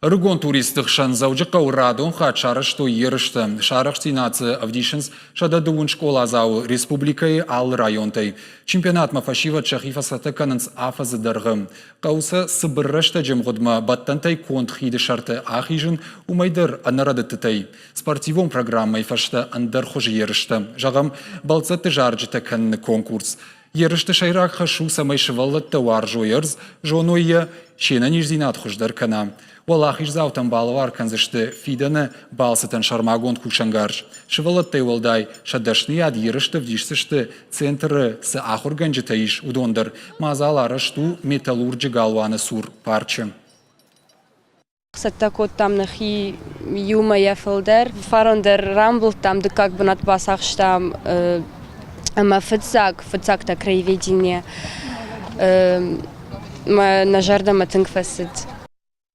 Ӕрыгон туристты хсӕн Дзӕуджыхъӕуы радон хатт сарӕзтой ерыстӕ. Сӕ арӕхстдзинад дзы ӕвдисынц 130 скъоладзауы республикӕйы алы районтӕй. Чемпионатмӕ фӕсивӕд сӕхи фӕцӕттӕ кӕнынц афӕдзы дӕргъы. Хъӕуы сӕ цыбыр рӕстӕджы мгъуыдмӕ бӕттӕнтӕй конд хиды сӕрты ахизын, уымӕй дӕр ӕнӕрӕдыдтытӕй. Спортивон программӕйы фӕстӕ ӕндӕр хуызы ерыстӕ. Зӕгъӕм, бӕлццӕтты зарджытӕ кӕныны конкурс. Ерысты сӕйраг хӕс у, цӕмӕй сывӕллӕттӕ уарзой ӕрдз, зоной йӕ, се нӕниздзинад хуыздӕр кӕна. Уӕлахиздзаутӕн балӕвар кӕндзысты фидӕны балцытӕн сӕрмагонд кусӕнгарз. Сывӕллӕттӕй уӕлдай сӕ дӕсныйад ерысты ӕвдисдзысты центры цы ахуыргӕнджытӕ ис, уыдон дӕр. Мадзал арӕзт у Металлурджы галуаны цур парчы. Цӕттӕ кодтам нӕхи иумӕйӕ фылдӕр. Фарон дӕр рамбылдтам, дыккаг бынат бацахстам ӕмӕ фыццаг, фыццаг та краеведение. Мӕ нӕ зӕрдӕмӕ тынг фӕцыд.